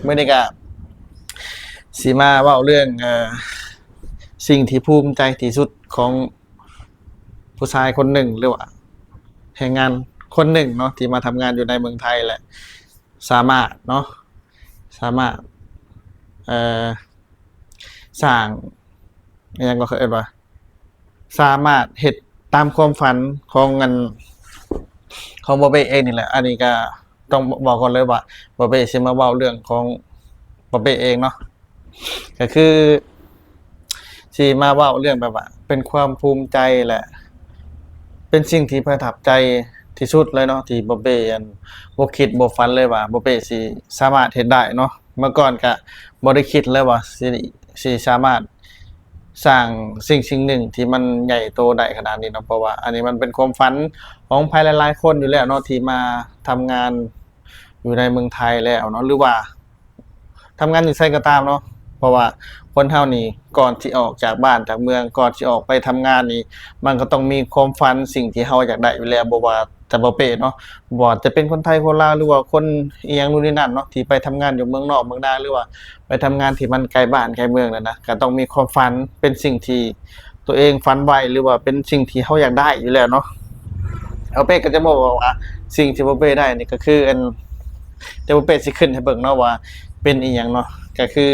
ມື້ນີ້ກໍຊິມາເວົ້າເລື່ອງ ເອີ ສິ່ງທີ່ພູມໃຈທີ່ສຸດຂອງຜູ້ຊາຍຄົນໜຶ່ງ ຫຼືວ່າແຮງງານຄົນໜຶ່ງເນາະ ທີ່ມາທຳງານຢູ່ໃນເມືອງໄທ ແລະ ສາມາດເນາະ ສາມາດ ເອີ ສ້າງ ອີ່ຫຍັງກໍເຂົາເອີ້ນວ່າ ສາມາດເຮັດຕາມຄວາມຝັນຂອງອັນ ຂອງບໍ່ເປ້ເອງນີ້ແຫຼະ. ອັນນີ້ກໍຕ້ອງບອກກ່ອນເລີຍວ່າ ບໍ່ເປ້ຊິມາເວົ້າເລື່ອງຂອງບໍ່ເປ້ເອງເນາະ ກໍຄືຊິມາເວົ້າເລື່ອງແບບວ່າເປັນຄວາມພູມໃຈ ແລະ ເປັນສິ່ງທີ່ປະທັບໃຈທີ່ສຸດເລີຍເນາະ ທີ່ບໍ່ເປ້ອັນ ບໍ່ຄິດບໍ່ຝັນເລີຍວ່າບໍ່ເປ້ຊິສາມາດເຮັດໄດ້ເນາະ. ເມື່ອກ່ອນກະບໍ່ໄດ້ຄິດເລີຍວ່າຊິ ຊິສາມາດສ້າງສິ່ງສິ່ງໜຶ່ງທີ່ມັນໃຫຍ່ໂຕໄດ້ຂະໜາດນີ້ເນາະ ເພາະວ່າອັນນີ້ມັນເປັນຄວາມຝັນຂອງໃຜຫຼາຍໆຄົນຢູ່ແລ້ວເນາະ ທີ່ມາທຳງານຢູ່ໃນເມືອງໄທແລ້ວເນາະ ຫຼືວ່າທຳງານຢູ່ໃສກໍຕາມເນາະ. ເພາະວ່າຄົນເຮົານີ້ ກ່ອນຊິອອກຈາກບ້ານຈາກເມືອງ ກ່ອນຊິອອກໄປທຳງານນີ້ ມັນກໍຕ້ອງມີຄວາມຝັນ ສິ່ງທີ່ເຮົາຢາກໄດ້ຢູ່ແລ້ວ ບໍ່ວ່າ ຈະບໍ່ເປ້ເນາະ ບໍ່ວ່າຈະເປັນຄົນໄທຄົນລາວ ຫຼືວ່າຄົນອີ່ຫຍັງນູ້ນນີ້ນັ້ນເນາະ ທີ່ໄປທຳງານຢູ່ເມືອງນອກເມືອງນາ ຫຼືວ່າໄປທຳງານທີ່ມັນໄກບ້ານໄກເມືອງນັ້ນນະ ກໍຕ້ອງມີຄວາມຝັນ ເປັນສິ່ງທີ່ຕົວເອງຝັນໄວ້ ຫຼືວ່າເປັນສິ່ງທີ່ເຮົາຢາກໄດ້ຢູ່ແລ້ວເນາະ. ເອົາເປ້ກໍຈະບອກວ່າ ສິ່ງທີ່ບໍ່ເປ້ໄດ້ນີ້ກໍຄືອັນ ດຽວບໍ່ເປ້ຊິຂຶ້ນໃຫ້ເບິ່ງເນາະວ່າເປັນອີ່ຫຍັງເນາະ ກໍຄື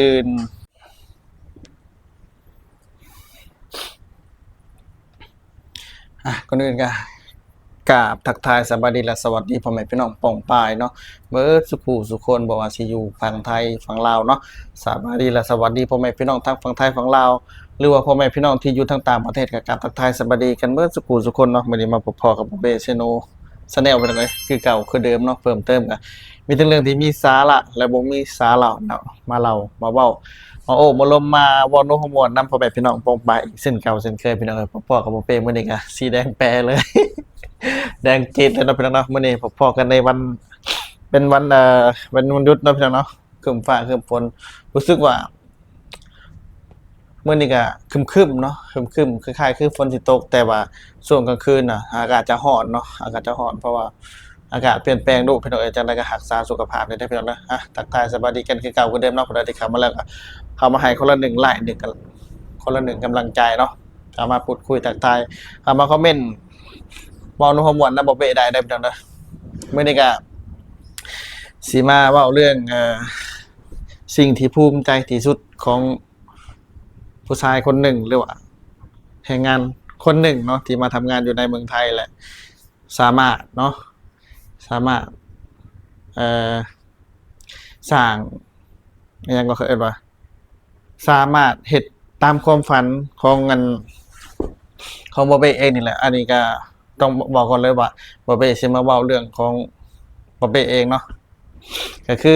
ອ່ະ ກ່ອນອື່ນກໍກາບທັກທາຍສະບາຍດີ ແລະ ສະຫວັດດີພໍ່ແມ່ພີ່ນ້ອງປ້ອງປາຍເນາະ ເບິດສູ່ຜູ້ສູ່ຄົນ ບໍ່ວ່າຊິຢູ່ຝັ່ງໄທຝັ່ງລາວເນາະ. ສະບາຍດີ ແລະ ສະຫວັດດີພໍ່ແມ່ພີ່ນ້ອງທັງຝັ່ງໄທຝັ່ງລາວ ຫຼືວ່າພໍ່ແມ່ພີ່ນ້ອງທີ່ຢູ່ທາງຕ່າງປະເທດ ກໍກາບທັກທາຍສະບາຍດີກັນເບິດສູ່ຜູ້ສູ່ຄົນເນາະ. ມື້ນີ້ມາພົບພໍ້ກັບບໍ່ເປ້ເຊໂນ Channel ເປັນຈັ່ງໃດ ຄືເກົ່າຄືເດີມເນາະ. ເພີ່ມເຕີມກໍມີແຕ່ເລື່ອງທີ່ມີສາລະ ແລະ ບໍ່ມີສາລະເນາະ ມາເລົ່າມາເວົ້າ ມາໂອ້ມາລົມ ມາເວົ້າໂນ້ມາມ່ວນນຳພໍ່ແມ່ພີ່ນ້ອງປ້ອງປາຍອີກເຊັ່ນເກົ່າເຊັ່ນເຄີຍ ພີ່ນ້ອງເອີຍ. ພໍ້ກັບບໍ່ເປ້ມື້ນີ້ກໍສີແດງແປເລີຍ ແດງຈີດເລີຍເນາະ ພີ່ນ້ອງເນາະ. ມື້ນີ້ພໍ້ກັນໃນວັນ ເປັນວັນ ເອີ ເປັນວັນຢຸດເນາະ ພີ່ນ້ອງເນາະ ຄຶ້ມຟ້າຄຶ້ມຝົນ ຮູ້ສຶກວ່າ ມື້ນີ້ກໍຄຶ້ມໆເນາະ ຄຶ້ມໆ ຄ້າຍໆຄືຝົນຊິຕົກ ແຕ່ວ່າຊ່ວງກາງຄືນນະ ອາກາດຈະຮ້ອນເນາະ ອາກາດຈະຮ້ອນ ເພາະວ່າອາກາດປ່ຽນແປງດຸ ພີ່ນ້ອງເອີຍ. ຈັ່ງໃດກໍຮັກສາສຸຂະພາບແດ່ເດີ ພີ່ນ້ອງເດີ. ອ່ະ ທັກທາຍສະບາຍດີກັນຄືເກົ່າຄືເດີມເນາະ. ຜູ້ໃດທີ່ເຂົ້າມາແລ້ວກໍເຂົ້າມາໃຫ້ຄົນລະໜຶ່ງໄລ້ ໜຶ່ງ ຄົນລະໜຶ່ງກຳລັງໃຈເນາະ ເຂົ້າມາພູດຄຸຍທັກທາຍ ເຂົ້າມາຄອມເມັນ ເວົ້າໂນ້ມາມ່ວນນຳບໍ່ເປ້ໄດ້ເດີ ພີ່ນ້ອງເດີ. ມື້ນີ້ກໍຊິມາເວົ້າເລື່ອງ ເອີ ສິ່ງທີ່ພູມໃຈທີ່ສຸດຂອງ ຜູ້ຊາຍຄົນໜຶ່ງ ຫຼືວ່າແຮງງານຄົນໜຶ່ງເນາະ ທີ່ມາທຳງານຢູ່ໃນເມືອງໄທ ແລະ ສາມາດເນາະ ສາມາດ ເອີ ສ້າງ ອີ່ຫຍັງກໍເຂົາເອີ້ນວ່າ ສາມາດເຮັດຕາມຄວາມຝັນຂອງອັນ ຂອງບໍ່ເປ້ເອງນີ້ແຫຼະ. ອັນນີ້ກໍຕ້ອງບອກກ່ອນເລີຍວ່າ ບໍ່ເປ້ຊິມາເວົ້າເລື່ອງຂອງບໍ່ເປ້ເອງເນາະ ກໍຄື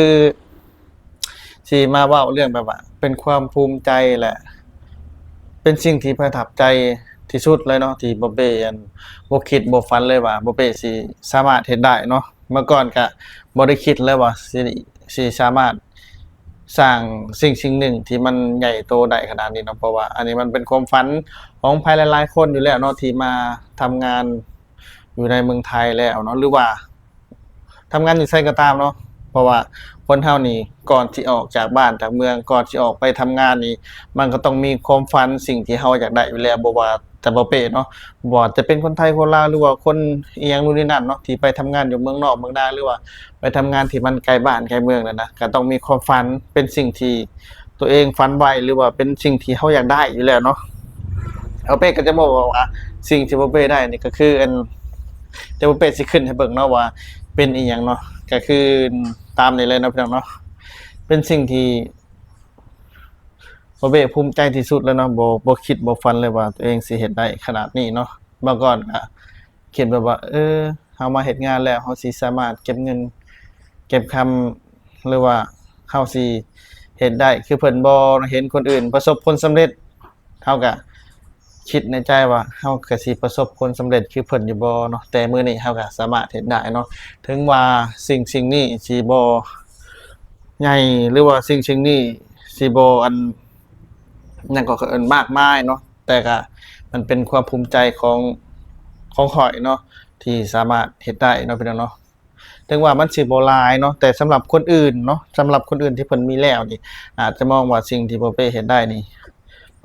ຊິມາເວົ້າເລື່ອງແບບວ່າເປັນຄວາມພູມໃຈ ແລະ ເປັນສິ່ງທີ່ປະທັບໃຈທີ່ສຸດເລີຍເນາະ ທີ່ບໍ່ເປ້ອັນ ບໍ່ຄິດບໍ່ຝັນເລີຍວ່າບໍ່ເປ້ຊິສາມາດເຮັດໄດ້ເນາະ. ເມື່ອກ່ອນກະບໍ່ໄດ້ຄິດເລີຍວ່າຊິ ຊິສາມາດສ້າງສິ່ງສິ່ງໜຶ່ງທີ່ມັນໃຫຍ່ໂຕໄດ້ຂະໜາດນີ້ເນາະ ເພາະວ່າອັນນີ້ມັນເປັນຄວາມຝັນຂອງໃຜຫຼາຍໆຄົນຢູ່ແລ້ວເນາະ ທີ່ມາທຳງານຢູ່ໃນເມືອງໄທແລ້ວເນາະ ຫຼືວ່າ ທຳງານຢູ່ໃສກໍຕາມເນາະ ເພາະວ່າຄົນເຮົານີ້ ກ່ອນຊິອອກຈາກບ້ານຈາກເມືອງ ກ່ອນຊິອອກໄປທຳງານນີ້ ມັນກໍຕ້ອງມີຄວາມຝັນ ສິ່ງທີ່ເຮົາຢາກໄດ້ຢູ່ແລ້ວ ບໍ່ວ່າຈະບໍ່ເປ້ເນາະ ບໍ່ວ່າຈະເປັນຄົນໄທຄົນລາວ ຫຼືວ່າຄົນອີ່ຫຍັງນູ້ນນີ້ນັ້ນເນາະ ທີ່ໄປທຳງານຢູ່ເມືອງນອກເມືອງນາ ຫຼືວ່າໄປທຳງານທີ່ມັນໄກບ້ານໄກເມືອງນັ້ນນະ ກໍຕ້ອງມີຄວາມຝັນ ເປັນສິ່ງທີ່ ຕົວເອງຝັນໄວ້ ຫຼືວ່າເປັນສິ່ງທີ່ເຮົາຢາກໄດ້ຢູ່ແລ້ວເນາະ. ເອົາເປ້ກໍຈະບອກວ່າ ສິ່ງທີ່ບໍ່ເປ້ໄດ້ນີ້ກໍຄືອັນ ດຽວບໍ່ເປ້ຊິຂຶ້ນໃຫ້ເບິ່ງເນາະວ່າເປັນອີ່ຫຍັງເນາະ ກໍຄືຕາມນີ້ເລີຍເນາະ ພີ່ນ້ອງເນາະ. ເປັນສິ່ງທີ່ບໍ່ເປ້ພູມໃຈທີ່ສຸດແລ້ວເນາະ ບໍ່ ບໍ່ຄິດບໍ່ຝັນເລີຍວ່າຕົວເອງຊິເຮັດໄດ້ຂະໜາດນີ້ເນາະ. ເມື່ອກ່ອນກໍຄິດແບບວ່າ ເອີ ເຮົາມາເຮັດງານແລ້ວ ເຮົາຊິສາມາດເກັບເງິນເກັບຄຳ ຫຼືວ່າເຮົາຊິເຮັດໄດ້ຄືເພິ່ນບໍ່? ເຫັນຄົນອື່ນປະສົບຜົນສຳເລັດ ເຮົາກະຄິດໃນໃຈວ່າ ເຮົາກະຊິປະສົບຜົນສຳເລັດຄືເພິ່ນຢູ່ບໍ່ເນາະ? ແຕ່ມື້ນີ້ເຮົາກະສາມາດເຮັດໄດ້ເນາະ. ເຖິງວ່າສິ່ງສິ່ງນີ້ຊິບໍ່ໃຫຍ່ ຫຼືວ່າສິ່ງສິ່ງນີ້ຊິບໍ່ອັນ ຫຍັງກໍເອີ້ນມາກມາຍເນາະ ແຕ່ກະມັນເປັນຄວາມພູມໃຈຂອງ ຂອງຂ້ອຍເນາະ ທີ່ສາມາດເຮັດໄດ້ເນາະ ພີ່ນ້ອງເນາະ. ເຖິງວ່າມັນຊິບໍ່ຫຼາຍເນາະ ແຕ່ສຳລັບຄົນອື່ນເນາະ ສຳລັບຄົນອື່ນທີ່ເພິ່ນມີແລ້ວນີ້ ອາດຈະມອງວ່າສິ່ງທີ່ບໍ່ເປ້ເຮັດໄດ້ນີ້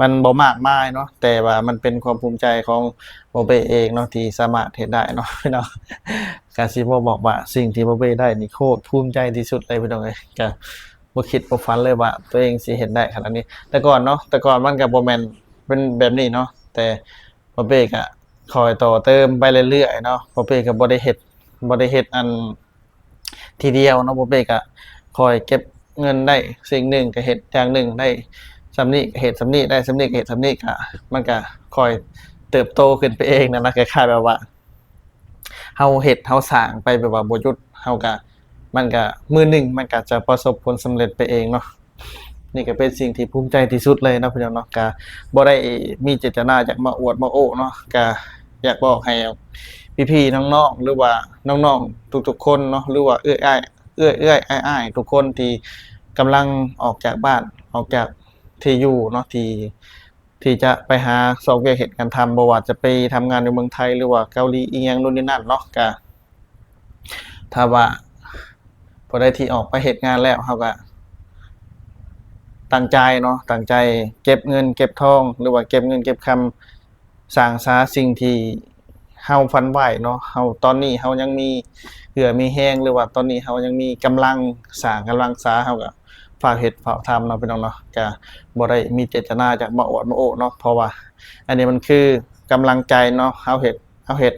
ມັນບໍ່ມາກມາຍເນາະ ແຕ່ວ່າມັນເປັນຄວາມພູມໃຈຂອງບໍ່ເປ້ເອງເນາະ ທີ່ສາມາດເຮັດໄດ້ເນາະ ພີ່ນ້ອງ. ກະຊິບໍ່ບອກວ່າສິ່ງທີ່ບໍ່ເປ້ໄດ້ນີ້ໂຄດພູມໃຈທີ່ສຸດເລີຍ ພີ່ນ້ອງເອີຍ. ກະບໍ່ຄິດບໍ່ຝັນເລີຍວ່າຕົວເອງຊິເຮັດໄດ້ຂະໜາດນີ້. ແຕ່ກ່ອນເນາະ ແຕ່ກ່ອນມັນກະບໍ່ແມ່ນເປັນແບບນີ້ເນາະ ແຕ່ບໍ່ເປ້ກະຄອຍຕໍ່ເຕີມໄປເລື້ອຍໆເນາະ. ບໍ່ເປ້ກະບໍ່ໄດ້ເຮັດ ບໍ່ໄດ້ເຮັດອັນ ທີດຽວເນາະ ບໍ່ເປ້ກະຄອຍເກັບເງິນໄດ້ສິ່ງໜຶ່ງກະເຮັດຢ່າງໜຶ່ງ ໄດ້ສ່ຳນີ້ກະເຮັດສ່ຳນີ້ ໄດ້ສ່ຳນີ້ກະເຮັດສ່ຳນີ້ ກະ ມັນກະຄ່ອຍເຕີບໂຕຂຶ້ນໄປເອງນັ້ນນະ. ຄ້າຍໆແບບວ່າເຮົາເຮັດ ເຮົາສ້າງໄປແບບວ່າບໍ່ຢຸດ ເຮົາກະ ມັນກະ ມື້ໜຶ່ງມັນກະຈະປະສົບຜົນສຳເລັດໄປເອງເນາະ. ນີ້ກະເປັນສິ່ງທີ່ພູມໃຈທີ່ສຸດເລີຍເນາະ ພີ່ນ້ອງເນາະ. ກະບໍ່ໄດ້ມີເຈດຕະນາຢາກມາອວດມາໂອ້ເນາະ ກະ ຢາກບອກໃຫ້ພີ່ໆນ້ອງໆ ຫຼືວ່ານ້ອງໆທຸກໆຄົນເນາະ ຫຼືວ່າເອື້ອຍອ້າຍ ເອື້ອຍໆອ້າຍໆທຸກຄົນທີ່ກຳລັງອອກຈາກບ້ານ ອອກຈາກທີ່ຢູ່ເນາະ ທີ່ ທີ່ຈະໄປຫາຊອກວຽກເຮັດງານທຳ ບໍ່ວ່າຈະໄປທຳງານຢູ່ເມືອງໄທ ຫຼືວ່າເກົາຫຼີ ອີ່ຫຍັງໂນ່ນນີ້ນັ້ນເນາະ. ກະ ຖ້າວ່າຜູ້ໃດທີ່ອອກໄປເຮັດງານແລ້ວ ເຮົາກະຕັ້ງໃຈເນາະ ຕັ້ງໃຈເກັບເງິນເກັບທອງ ຫຼືວ່າເກັບເງິນເກັບຄຳ ສ້າງສາສິ່ງທີ່ເຮົາຝັນໄວ້ເນາະ. ເຮົາ ຕອນນີ້ເຮົາຍັງມີເຫື່ອມີແຮງ ຫຼືວ່າຕອນນີ້ເຮົາຍັງມີກຳລັງ ສ້າງກຳລັງສາ ເຮົາກະຟ້າວເຮັດຟ້າວທຳເນາະ ພີ່ນ້ອງເນາະ. ກະບໍ່ໄດ້ມີເຈດຕະນາຢາກມາອວດມາໂອ້ເນາະ ເພາະວ່າອັນນີ້ມັນຄືກຳລັງໃຈເນາະ ເຮົາເຮັດ ເຮົາເຮັດ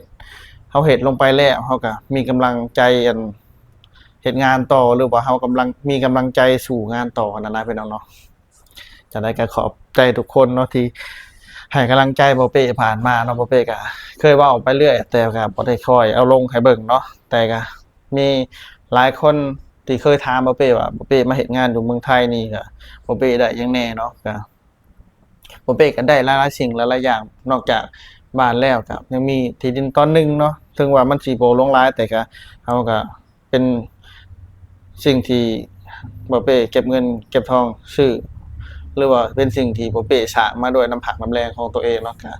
ເຮົາເຮັດລົງໄປແລ້ວ ເຮົາກະມີກຳລັງໃຈອັນ ເຮັດງານຕໍ່ ຫຼືວ່າເຮົາກຳລັງ ມີກຳລັງໃຈສູ້ງານຕໍ່ຫັ້ນນະ ພີ່ນ້ອງເນາະ. ຈັ່ງໃດກະຂອບໃຈທຸກຄົນເນາະ ທີ່ໃຫ້ກຳລັງໃຈບໍ່ເປ້ຜ່ານມາເນາະ. ບໍ່ເປ້ກະເຄີຍເວົ້າໄປເລື້ອຍ ແຕ່ກະບໍ່ໄດ້ຄ່ອຍເອົາລົງໃຫ້ເບິ່ງເນາະ ແຕ່ກະມີຫຼາຍຄົນທີ່ເຄີຍຖາມບໍ່ເປ້ວ່າ ບໍ່ເປ້ມາເຮັດງານຢູ່ເມືອງໄທນີ້ ກະບໍ່ເປ້ໄດ້ຫຍັງແດ່ເນາະ. ກະບໍ່ເປ້ກະໄດ້ຫຼາຍໆສິ່ງຫຼາຍໆຢ່າງ ນອກຈາກບ້ານແລ້ວ ກະຍັງມີທີ່ດິນຕອນໜຶ່ງເນາະ ເຖິງວ່າມັນຊິບໍ່ຫຼວງຫຼາຍ ແຕ່ກະ ເຮົາກະ ເປັນສິ່ງທີ່ບໍ່ເປ້ເກັບເງິນເກັບທອງຊື້ ຫຼືວ່າເປັນສິ່ງທີ່ບໍ່ເປ້ສ້າງມາດ້ວຍນ້ຳພັກນ້ຳແຮງຂອງຕົວເອງເນາະ. ກະ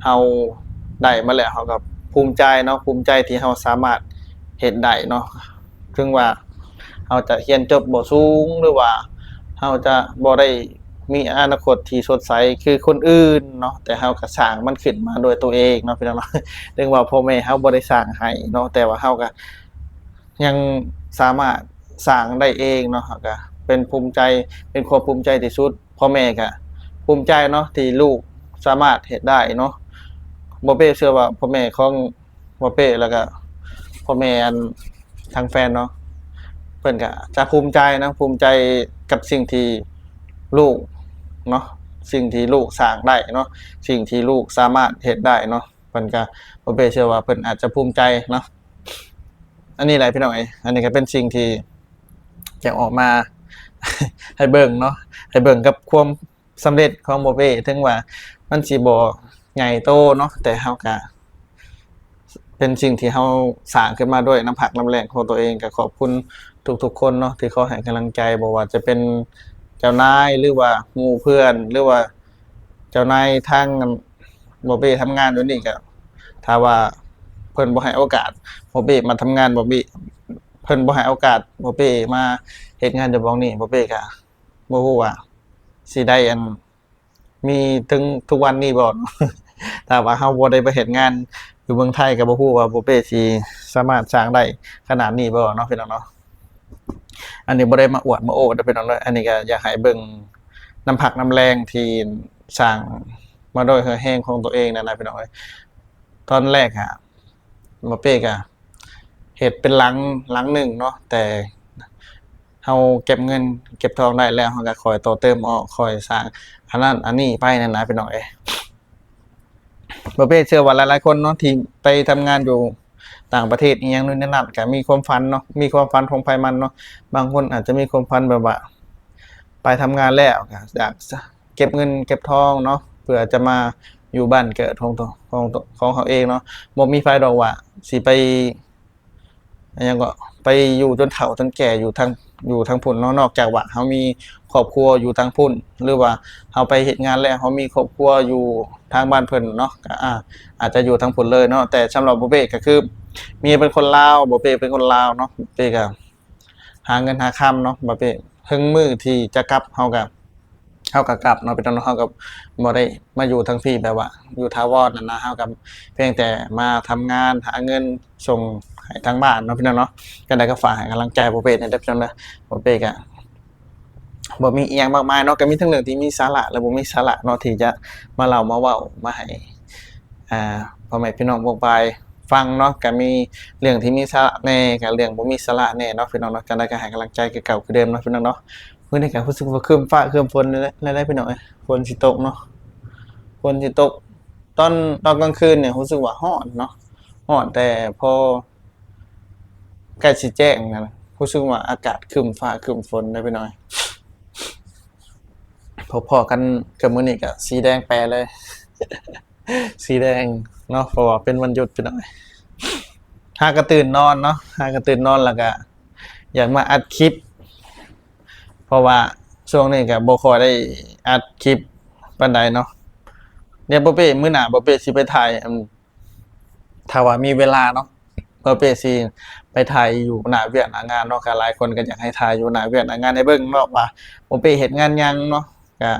ເຮົາໄດ້ມາແລ້ວ ເຮົາກະພູມໃຈເນາະ ພູມໃຈທີ່ເຮົາສາມາດເຮັດໄດ້ເນາະ. ເຖິງວ່າເຮົາຈະຮຽນຈົບບໍ່ສູງ ຫຼືວ່າເຮົາຈະບໍ່ໄດ້ມີອະນາຄົດທີ່ສົດໃສຄືຄົນອື່ນເນາະ ແຕ່ເຮົາກະສ້າງມັນຂຶ້ນມາດ້ວຍຕົວເອງເນາະ ພີ່ນ້ອງເນາະ. ເຖິງວ່າພໍ່ແມ່ເຮົາບໍ່ໄດ້ສ້າງໃຫ້ເນາະ ແຕ່ວ່າເຮົາກະ ຍັງສາມາດສ້າງໄດ້ເອງເນາະ ເຮົາກະເປັນພູມໃຈ ເປັນຄວາມພູມໃຈທີ່ສຸດ. ພໍ່ແມ່ກະພູມໃຈເນາະ ທີ່ລູກສາມາດເຮັດໄດ້ເນາະ. ບໍ່ເປ້ເຊື່ອວ່າພໍ່ແມ່ຂອງບໍ່ເປ້ ແລ້ວກະພໍ່ແມ່ອັນທາງແຟນເນາະ ເພິ່ນກະຈະພູມໃຈເນາະ ພູມໃຈກັບສິ່ງທີ່ລູກເນາະ ສິ່ງທີ່ລູກສ້າງໄດ້ເນາະ ສິ່ງທີ່ລູກສາມາດເຮັດໄດ້ເນາະ. ເພິ່ນກະ ບໍ່ເປ້ເຊື່ອວ່າເພິ່ນອາດຈະພູມໃຈເນາະ. ອັນນີ້ແຫຼະພີ່ນ້ອງເອີຍ ອັນນີ້ກະເປັນສິ່ງທີ່ຢາກອອກມາ ໃຫ້ເບິ່ງເນາະ ໃຫ້ເບິ່ງກັບຄວາມສຳເລັດຂອງບໍ່ເປ້ ເຖິງວ່າມັນຊິບໍ່ໃຫຍ່ໂຕເນາະ ແຕ່ເຮົາກະ ເປັນສິ່ງທີ່ເຮົາສ້າງຂຶ້ນມາດ້ວຍນ້ຳພັກນ້ຳແຮງຂອງຕົວເອງ. ກະຂອບຄຸນທຸກໆຄົນເນາະ ທີ່ຄອຍໃຫ້ກຳລັງໃຈ ບໍ່ວ່າຈະເປັນເຈົ້ານາຍ ຫຼືວ່າໝູ່ເພື່ອນ ຫຼືວ່າເຈົ້ານາຍທາງ ບໍ່ເປ້ທຳງານຢູ່ນີ້ກະ ຖ້າວ່າເພິ່ນບໍ່ໃຫ້ໂອກາດບໍ່ເປ້ມາທຳງານ ບໍ່ເປ້ ເພິ່ນບໍ່ໃຫ້ໂອກາດບໍ່ເປ້ມາເຮັດງານຢູ່ບ່ອນນີ້ ບໍ່ເປ້ກະບໍ່ຮູ້ວ່າຊິໄດ້ອັນ ມີເຖິງທຸກວັນນີ້ບໍ່ເນາະ. ຖ້າວ່າເຮົາບໍ່ໄດ້ໄປເຮັດງານຢູ່ເມືອງໄທ ກະບໍ່ຮູ້ວ່າບໍ່ເປ້ຊິສາມາດສ້າງໄດ້ຂະໜາດນີ້ບໍ່ເນາະ ພີ່ນ້ອງເນາະ. ອັນນີ້ບໍ່ໄດ້ມາອວດມາໂອ້ເດີພີ່ນ້ອງເດີ ອັນນີ້ກະຢາກໃຫ້ເບິ່ງນ້ຳພັກນ້ຳແຮງທີ່ສ້າງມາດ້ວຍເຫື່ອແຮງຂອງຕົວເອງນັ້ນນະ ພີ່ນ້ອງເອີຍ. ຕອນແລກອະ ບໍ່ເປ້ກະເຮັດເປັນຫຼັງ ຫຼັງໜຶ່ງເນາະ ແຕ່ເຮົາເກັບເງິນເກັບທອງໄດ້ແລ້ວ ເຮົາກະຄ່ອຍຕໍ່ເຕີມອອກ ຄ່ອຍສ້າງອັນນັ້ນອັນນີ້ໄປນັ້ນນະ ພີ່ນ້ອງເອີຍ. ບໍ່ເປ້ເຊື່ອວ່າຫຼາຍໆຄົນເນາະ ທີ່ໄປທຳງານຢູ່ຕ່າງປະເທດອີ່ຫຍັງໂນ່ນນີ້ນັ້ນ ກະມີຄວາມຝັນເນາະ ມີຄວາມຝັນຂອງໃຜມັນເນາະ. ບາງຄົນອາດຈະມີຄວາມຝັນແບບວ່າໄປທຳງານແລ້ວກະຢາກ ເກັບເງິນເກັບທອງເນາະ ເພື່ອຈະມາຢູ່ບ້ານເກີດຂອງ ຂອງ ຂອງເຮົາເອງເນາະ. ບໍ່ມີໃຜດອກວ່າຊິໄປ ຫຍັງເກາະ ໄປຢູ່ຈົນເຖົ້າຈົນແກ່ຢູ່ທາງ ຢູ່ທາງພຸ້ນເນາະ. ນອກຈາກວ່າເຮົາມີຄອບຄົວຢູ່ທາງພຸ້ນ ຫຼືວ່າເຮົາໄປເຮັດງານແລ້ວ ເຮົາມີຄອບຄົວຢູ່ທາງບ້ານເພິ່ນເນາະ ກະ ອາ ອາດຈະຢູ່ທາງພຸ້ນເລີຍເນາະ. ແຕ່ສຳລັບບໍ່ເປ້ກະຄື ເມຍເປັນຄົນລາວ, ບໍ່ເປ້ເປັນຄົນລາວເນາະ, ເປ້ກໍຫາເງິນຫາຄຳເນາະ, ບໍ່ເປ້ເຖິງມື້ທີ່ຈະກັບ ເຮົາກໍ ເຮົາກໍກັບເນາະ ພີ່ນ້ອງເນາະ, ເຮົາກໍບໍ່ໄດ້ມາຢູ່ທາງພີ້ແບບວ່າຢູ່ຖາວອນຫັ້ນນະ, ເຮົາກໍພຽງແຕ່ມາທຳງານຫາເງິນສົ່ງໃຫ້ທາງບ້ານເນາະ ພີ່ນ້ອງເນາະ. ຈັ່ງໃດກໍຝາກໃຫ້ກຳລັງໃຈບໍ່ເປ້ແດ່ເດີ ພີ່ນ້ອງເດີ. ບໍ່ເປ້ກໍບໍ່ມີອີ່ຫຍັງມາກມາຍເນາະ, ກໍມີທັງເລື່ອງທີ່ມີສາລະ ແລະ ບໍ່ມີສາລະເນາະ ທີ່ຈະມາເລົ່າມາເວົ້າມາໃຫ້ ອ່າ ພໍ່ແມ່ພີ່ນ້ອງປ້ອງປາຍຟັງເນາະ, ກໍມີເລື່ອງທີ່ມີສາລະແດ່ ກໍເລື່ອງບໍ່ມີສາລະແດ່ເນາະ ພີ່ນ້ອງເນາະ. ຈັ່ງໃດກໍໃຫ້ກຳລັງໃຈຄືເກົ່າຄືເດີມເນາະ ພີ່ນ້ອງເນາະ. ມື້ນີ້ກໍຮູ້ສຶກວ່າຄຶ້ມຟ້າຄຶ້ມຝົນແລ້ວ ພີ່ນ້ອງເອີຍ, ຝົນຊິຕົກເນາະ, ຝົນຊິຕົກ. ຕອນ ຕອນກາງຄືນນີ້ຮູ້ສຶກວ່າຮ້ອນເນາະ, ຮ້ອນ, ແຕ່ພໍໃກ້ຊິແຈ້ງນັ້ນ ຮູ້ສຶກວ່າອາກາດຄຶ້ມຟ້າຄຶ້ມຝົນເດີ ພີ່ນ້ອງເອີຍ. ພໍໆກັນກັບມື້ນີ້ກໍສີແດງແປະເລີຍ ສີແດງເນາະ, ເພາະວ່າເປັນວັນຢຸດ ພີ່ນ້ອງເອີຍ. ຫາກໍຕື່ນນອນເນາະ, ຫາກໍຕື່ນນອນ ແລ້ວກໍຢາກມາອັດຄລິບ ເພາະວ່າຊ່ວງນີ້ກໍບໍ່ຄ່ອຍໄດ້ອັດຄລິບປານໃດເນາະ. ດຽວບໍ່ເປ້ ມື້ໜ້າບໍ່ເປ້ຊິໄປຖ່າຍ ອັນ ຖ້າວ່າມີເວລາເນາະ ບໍ່ເປ້ຊິໄປຖ່າຍຢູ່ໜ້າວຽກໜ້າງານເນາະ, ກໍຫຼາຍຄົນກໍຢາກໃຫ້ຖ່າຍຢູ່ໜ້າວຽກໜ້າງານໃຫ້ເບິ່ງເນາະ ວ່າບໍ່ເປ້ເຮັດງານຫຍັງເນາະ. ກໍ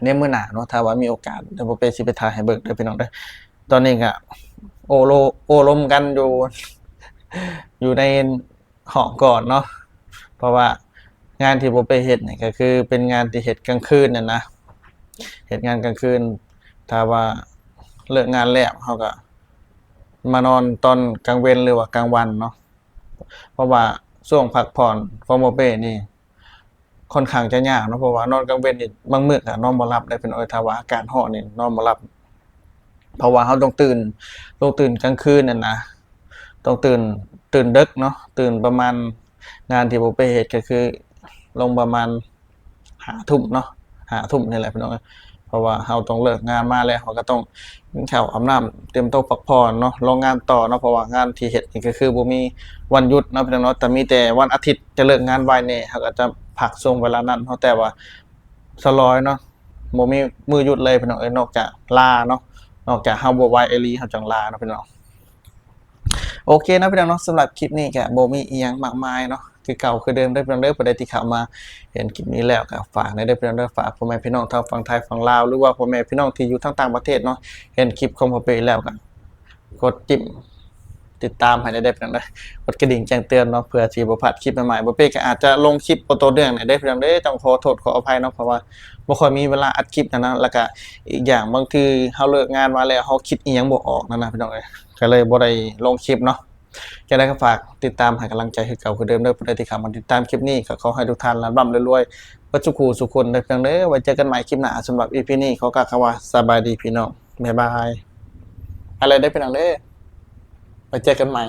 ໃນມື້ໜ້າເນາະ ຖ້າວ່າມີໂອກາດ ດຽວບໍ່ເປ້ຊິໄປຖ່າຍໃຫ້ເບິ່ງເດີ ພີ່ນ້ອງເດີ. ຕອນນີ້ກໍໂອ້ໂລ ໂອ້ລົມກັນຢູ່ ຢູ່ໃນຫ້ອງກ່ອນເນາະ, ເພາະວ່າງານທີ່ບໍ່ໄປເຮັດນີ້ກໍຄືເປັນງານທີ່ເຮັດກາງຄືນນັ້ນນະ, ເຮັດງານກາງຄືນ. ຖ້າວ່າເລີກງານແລ້ວ ເຮົາກໍມານອນຕອນກາງເວັນ ຫຼືວ່າກາງວັນເນາະ, ເພາະວ່າຊ່ວງພັກຜ່ອນຂອງບໍ່ເປ້ນີ້ ຄ່ອນຂ້າງຈະຍາກເນາະ, ເພາະວ່ານອນກາງເວັນນີ້ບາງມື້ກໍນອນບໍ່ຫຼັບເດ້ ເພິ່ນເອີຍ. ຖ້າວ່າອາກາດຮ້ອນນີ້ນອນບໍ່ຫຼັບ ເພາະວ່າເຮົາຕ້ອງຕື່ນ ຕ້ອງຕື່ນກາງຄືນນັ້ນນະ, ຕ້ອງຕື່ນ ຕື່ນເດິກເນາະ, ຕື່ນປະມານ ງານທີ່ບໍ່ໄປເຮັດກໍຄືລົງປະມານຫ້າທຸ່ມເນາະ, ຫ້າທຸ່ມນີ້ແຫຼະ ພີ່ນ້ອງເອີຍ. ເພາະວ່າເຮົາຕ້ອງເລີກງານມາແລ້ວ ເຮົາກໍຕ້ອງກິນເຂົ້າ ອາບນ້ຳ ຕຽມໂຕພັກຜ່ອນເນາະ, ລົງງານຕໍ່ເນາະ, ເພາະວ່າງານທີ່ເຮັດນີ້ກໍຄືບໍ່ມີວັນຢຸດເນາະ ພີ່ນ້ອງເນາະ, ແຕ່ມີແຕ່ວັນອາທິດຈະເລີກງານໄວແດ່ ເຮົາກໍຈະພັກຊ່ວງເວລານັ້ນເນາະ, ແຕ່ວ່າສະຫຼອຍເນາະ ບໍ່ມີມື້ຢຸດເລີຍ ພີ່ນ້ອງເອີຍ, ນອກຈາກລາເນາະ, ນອກຈາກເຮົາບໍ່ໄຫວອີ່ຫຼີ ເຮົາຈັ່ງລາເນາະ ພີ່ນ້ອງ. ໂອເຄເນາະ ພີ່ນ້ອງເນາະ, ສຳລັບຄລິບນີ້ກໍບໍ່ມີອີ່ຫຍັງມາກມາຍເນາະ, ຄືເກົ່າຄືເດີມເດີ ພີ່ນ້ອງເດີ. ຜູ້ໃດທີ່ເຂົ້າມາເຫັນຄລິບນີ້ແລ້ວກໍຝາກແດ່ເດີ ພີ່ນ້ອງເດີ, ຝາກພໍ່ແມ່ພີ່ນ້ອງທາງຝັ່ງໄທຝັ່ງລາວ ຫຼືວ່າພໍ່ແມ່ພີ່ນ້ອງທີ່ຢູ່ທາງຕ່າງປະເທດເນາະ, ເຫັນຄລິບຂອງພໍ່ເປ້ແລ້ວກໍກົດຈິ້ມຕິດຕາມໃຫ້ແດ່ເດີ ພີ່ນ້ອງເດີ, ກົດກະດິ່ງແຈ້ງເຕືອນເນາະ ເພື່ອຊິບໍ່ພາດຄລິບໃໝ່ໆ. ບໍ່ເປ້ກໍອາດຈະລົງຄລິບບໍ່ຕໍ່ເນື່ອງແດ່ເດີ ພີ່ນ້ອງເດີ, ຕ້ອງຂໍໂທດຂໍອະໄພເນາະ ເພາະວ່າບໍ່ຄ່ອຍມີເວລາອັດຄລິບຫັ້ນນະ, ແລ້ວກໍອີກຢ່າງບາງທີເຮົາເລີກງານມາແລ້ວ ເຮົາຄິດອີ່ຫຍັງບໍ່ອອກນັ້ນນະ ພີ່ນ້ອງເອີຍ, ກໍເລີຍບໍ່ໄດ້ລົງຄລິບເນາະ. ຈັ່ງໃດກໍຝາກຕິດຕາມໃຫ້ກຳລັງໃຈຄືເກົ່າຄືເດີມເດີ. ຜູ້ໃດທີ່ເຂົ້າມາຕິດຕາມຄລິບນີ້ ກໍຂໍໃຫ້ທຸກທ່ານລ່ຳໆລວຍໆ ເບິດສູ່ຄູ່ສູ່ຄົນເດີ ພີ່ນ້ອງເດີ. ໄວ້ເຈີກັນໃໝ່ຄລິບໜ້າ. ສຳລັບອີພີນີ້ ຂໍກ່າວຄຳວ່າສະບາຍດີພີ່ນ້ອງ, ບາຍບາຍ. ໄປແລ້ວເດີ ພີ່ນ້ອງເດີ, ໄວ້ເຈີກັນໃໝ່.